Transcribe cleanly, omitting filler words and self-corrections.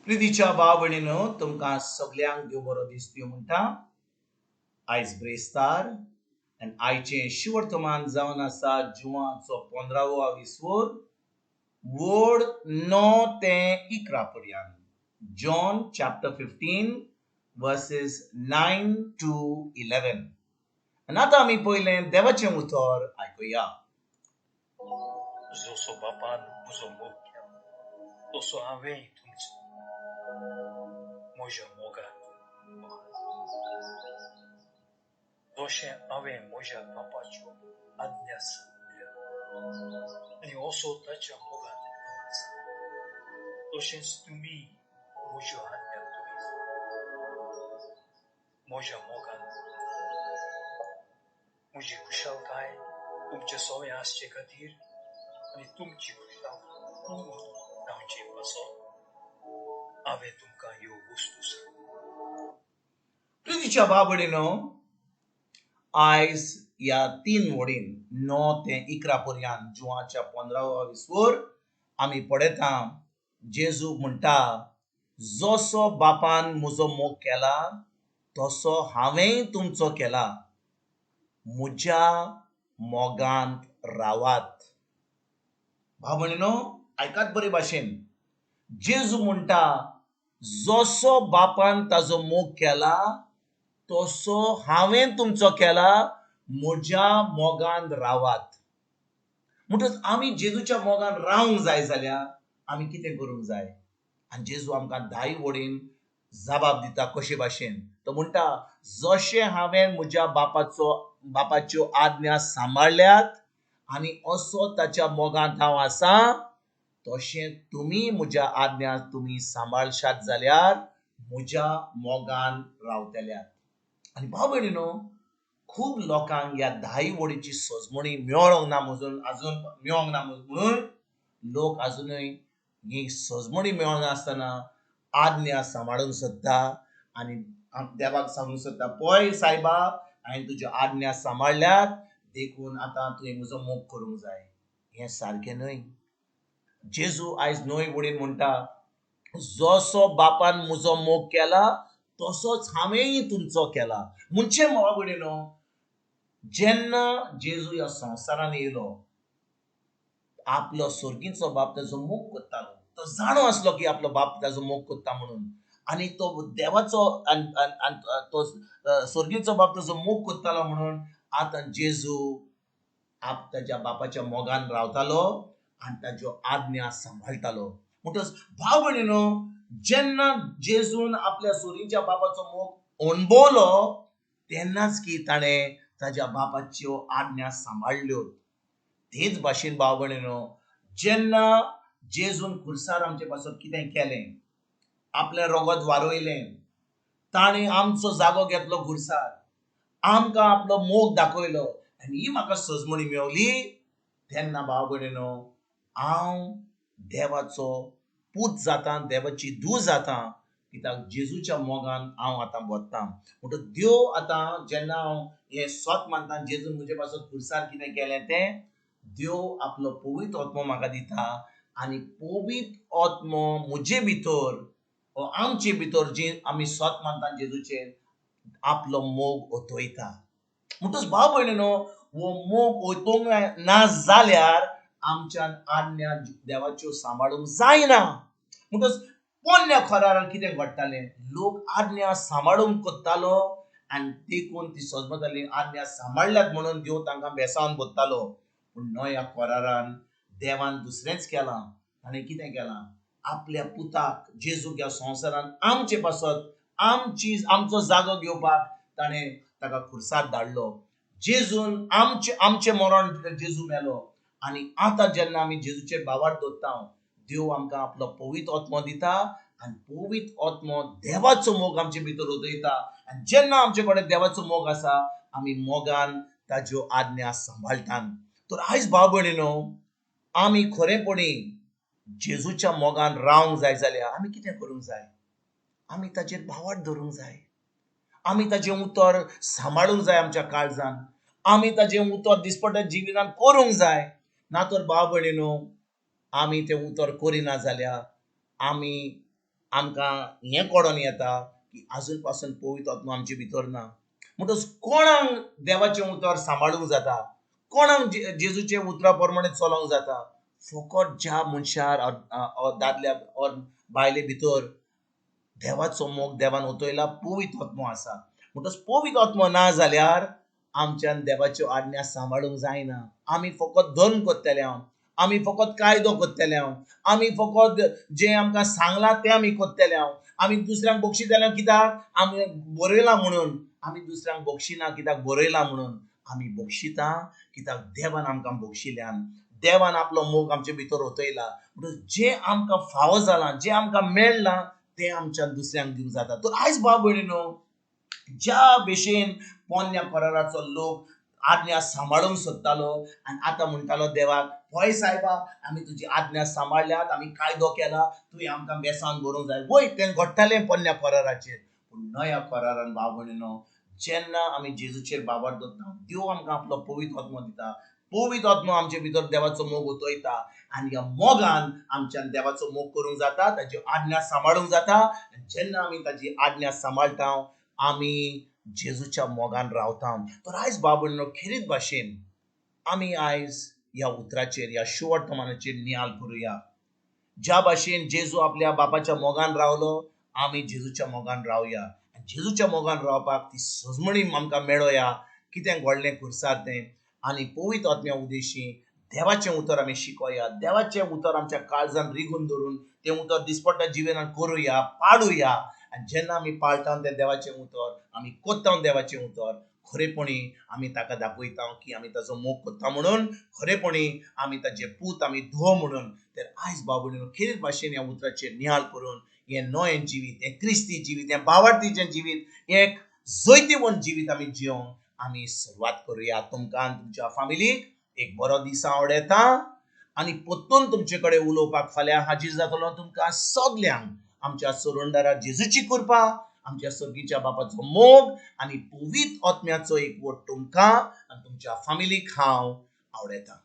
प्रितीच्या भाव भयणीनो, तुमकां सगल्यांक देव बरो दीस दिवं म्हणटा. आयज ब्रेस्तार आनी आयचें शिवर्तमान जावन आसा जुवाचो 15वो विसवोर, वड 9 ते 11 पर्यंत. John chapter 15 verses 9 to 11. आनी आतां आमी पयलें देवाचें उतर आयकुया. जसो बापान म्हजो मोग केला तसो हांवेंय तुमचो म्हज्या मोगान, जशें हांवें म्हज्या बापाच्यो आज्ञा सांगल्या आनी असो ताच्या मोगान हांव आसा, तशेंच तुमी म्हज्यो आज्ञा तुमी म्हज्या मोगान. म्हजी खुशालकाय तुमचे सवे आसचे खातीर आनी तुमची खुशालकाय पूर्ण जावचे पासत हांवें तुमकां ह्यो वस्तू सांगल्या. प्रितीच्या भाव भयणीनो, आयज ह्या तीन वडीन 9 ते 11 पर्यंत जुवाच्या 15व्या विसवोर आमी पळयता, जेजू म्हणटा, जसो बापान म्हजो मोग केला तसो हांवेंय तुमचो केला, म्हज्या मोगांत रावात. भाव भयणीनो, आयकात बरे भाशेन. जेजू म्हणटा, जसो बापान ताजो मोग केला तसो हांवें तुमचो केला, म्हज्या मोगान रावात. म्हणटच आमी जेजूच्या मोगान रावंक जाय जाल्यार आमी कितें करूंक जाय? आनी जेजू आमकां धाय वडीन जबाब दिता कशे भाशेन. तो म्हणटा, जशें हांवें म्हज्या बापाच्यो आज्ञा सांबाळ्ळ्यात आनी असो ताच्या मोगांत हांव आसा, तशें तुमी म्हज्या आज्ञा तुमी सांबाळशात जाल्यार म्हज्या मोगान रावतल्यात. आनी भाव भयणीनो, खूब लोकांक ह्या धाय वडीची सजमणी मेळोंक ना, म्हणून अजून मेळोंक ना, म्हणून लोक अजुनूय ही सजमणी मेळनासतना आज्ञा सांबाळूंक सोदता आनी देवाक सांगूंक सोदता, पळय सायबा, हांवें तुज्यो आज्ञा सांबाळ्ळ्यात, देखून आतां तुवें म्हजो मोग करूंक जाय. हें सारकें न्हय. जेजू आयज न्हय वडीन म्हणटा, जसो बापान म्हजो मोग केला तसोच हांवेंय तुमचो केला. म्हणचे भाव भयणीनो, जेन्ना जेजू ह्या संवसारान येयलो, आपलो सर्गीचो बाप ताजो मोग करतालो. तो जाणो आसलो की आपलो बाप ताजो मोग करता म्हणून, आनी तो देवाचो तो सर्गीचो बाप ताजो मोग करतालो म्हणून आतां जेजू आप ताज्या बापाच्या मोगान रावतालो आनी ताज्यो आज्ञा सांबाळटालो. म्हणटच भाव भयणीनो, जेन्ना जेजून आपल्या सोरीच्या बापाचो मोग अणभवलो तेन्नाच की ताणें ताज्या बापाच्यो आज्ञा सांबाळ्ळ्यो. तेच भाशेन भाव भयणीनो, जेन्ना जेजून खुर्सार आमचे पासत कितें केलें, आपलें रगत वारयलें, ताणें आमचो जागो घेतलो खुर्सार, आमकां आपलो मोग दाखयलो आनी ही म्हाका सजमणी मेवली, तेन्ना भाव भयणीनो हांव देवाचो पूत जाता, देवाची धूव जाता, कित्याक जेजूच्या मोगान हांव आतां बदता. म्हणटच देव आतां जेन्ना हांव हें सत मानता, जेजून म्हजे पासत खुर्सार कितें केलें तें, देव आपलो पवित्र आत्मो म्हाका दिता आनी पवित्र आत्मो म्हजे भितर ओ आमचे भितर जी आमी सत मानता जेजूचेर आपलो मोग ओतयता. म्हणटच भाव भयणीनो, हो मोग ओतोवंक ना जाल्यार आमच्यान आज्ञा देवाच्यो सांबाळूंक जायना. म्हणटच पोन्न्या खोरार कितें घडटालें, लोक आज्ञा सांबाळूंक करतालो आनी देखून ती सजमताली, आज्ञा सांबाळ्ळ्यात म्हणून देव तांकां बेसावन बदतालो. पूण नव्या कोरारान देवान दुसरेंच केलां. ताणें कितें केलां, आपल्या पुताक जेजूक ह्या संवसारान आमचे पासत आमचो जागो घेवपाक ताणें ताका खुर्सार धाडलो. जेजून आमचें मरण जेजू मेलो आनी आतां जेन्ना आमी जेजूचेर भावार्थ दवरता, देव आमकां आपलो पवित्र आत्मो दिता आनी पवित्र आत्मो देवाचो मोग आमचे भितर उदयता आनी जेन्ना आमचे कडेन देवाचो मोग आसा, आमी मोगान ताज्यो आज्ञा सांबाळटात. तर आयज भाव भयणीनो, आमी खरेंपणी जेजूच्या मोगान रावंक जाय जाल्यार आमी कितें करूंक जाय, आमी ताचेर भावार्थ दवरूंक जाय, आमी ताचें उतर सांबाळूंक जाय आमच्या काळजान, आमी ताचें उतर दिसपट्ट्या जिवितान करूंक जाय. ना तर भाव भयणीनो, आमी तें उतर करिना जाल्यार आमी आमकां हें कळोन येता की आजून पासून पवित्र आत्मो आमचे भितर ना. म्हणटकच कोणाक देवाचें उतर सांबाळूंक जाता, कोणाक जेजूचे उतरा प्रमाणे चलोंक जाता? फकत ज्या मनशार दादल्या ऑर बायले भितर देवाचो मोग देवान ओतयला, पवित्र आत्मो आसा. म्हणटकच पवित्र आत्मो ना जाल्यार आमच्यान देवाच्यो आज्ञा सांबाळूंक जायना. आमी फकत धर्म करतले, आमी फकत कायदो करतले, आमी फकत जें आमकां सांगलां तें आमी करतले. आमी दुसऱ्यांक बक्षितले कित्याक आमी बरयलां म्हणून, आमी दुसऱ्यांक बक्षिना कित्याक बरयलां म्हणून. आमी बक्षिता कित्याक देवान आमकां बक्षिल्यान, देवान आपलो मोग आमचे भितर ओतयला. म्हणून जें आमकां फावो जालां, जें आमकां मेळ्ळां तें आमच्यान दुसऱ्यांक दिवंक जाता. तर आयज भाव भयणीनो, ज्या भशेन पोन्न्या कराराचो लोक आज्ञा सांबाळूंक सोदतालो आनी आतां म्हणटालो देवाक, पळय सायबा, आमी तुजी आज्ञा सांबाळल्यात, आमी कायदो केला, तुवें आमकां बेसांत भरूंक जाय. वय, तें घडटालें पोन्न्या कराराचेर. पूण नव्या करारान भाव भयणीनो, जेन्ना आमी जेजूचेर बाबार दवरता, देव आमकां आपलो पवित्र आत्मो दिता. पवित्र आत्मो आमचे भितर देवाचो मोग ओतयता आनी ह्या मोगान आमच्यान देवाचो मोग करूंक जाता, ताची आज्ञा सांबाळूंक जाता. आनी जेन्ना आमी ताची आज्ञा सांबाळटा, आमी जेजूच्या मोगान रावता. तर आयज बाबा खेरीत भाशेन आमी आयज ह्या उतराचेर, ह्या शुवर्तमानाचेर नियाल करुया. ज्या भाशेन जेजू आपल्या बापाच्या मोगान रावलो, आमी जेजूच्या मोगान रावया. आनी जेजूच्या मोगान रावपाक ती सजमणी आमकां मेळोया, कितें घडलें खुर्सार तें. आनी पवित्र आत्म्या उदेशी देवाचें उतर आमी शिकोया, देवाचें उतर आमच्या काळजान रिगून धरून तें उतर दिसपट्ट्या जिवनान करुया, पाळुया. आनी जेन्ना आमी पाळटा तें देवाचें उतर, आमी कोत्ता देवाचें उतर, खरेपणी आमी ताका दाखयता की आमी ताचो मोग करता म्हणून, खरेपणी आमी ताजे पूत, आमी धो म्हणून. तर आयज बाबू खेरीत भाशेन ह्या उतराचेर निहाल करून हें नवें जिवीत, हें क्रिस्ती जिवीत, हें बावार्थीचें जिवीत, हें एक जैतिवंत जिवीत आमी जियोंक आमी सुरवात करुया. तुमकां तुमच्या फामिलीक एक बरो दीस आवडता आनी परतून तुमचे कडेन उलोवपाक फाल्यां हाजीर जातलो. तुमकां सगल्यांक आमच्या सोरंडारा जेजूची कृपा, आमच्या सर्गीच्या बापाचो मोग आनी पवित्र आत्म्याचो एकवट तुमकां आनी तुमच्या फामिलीक हांव आवडयता.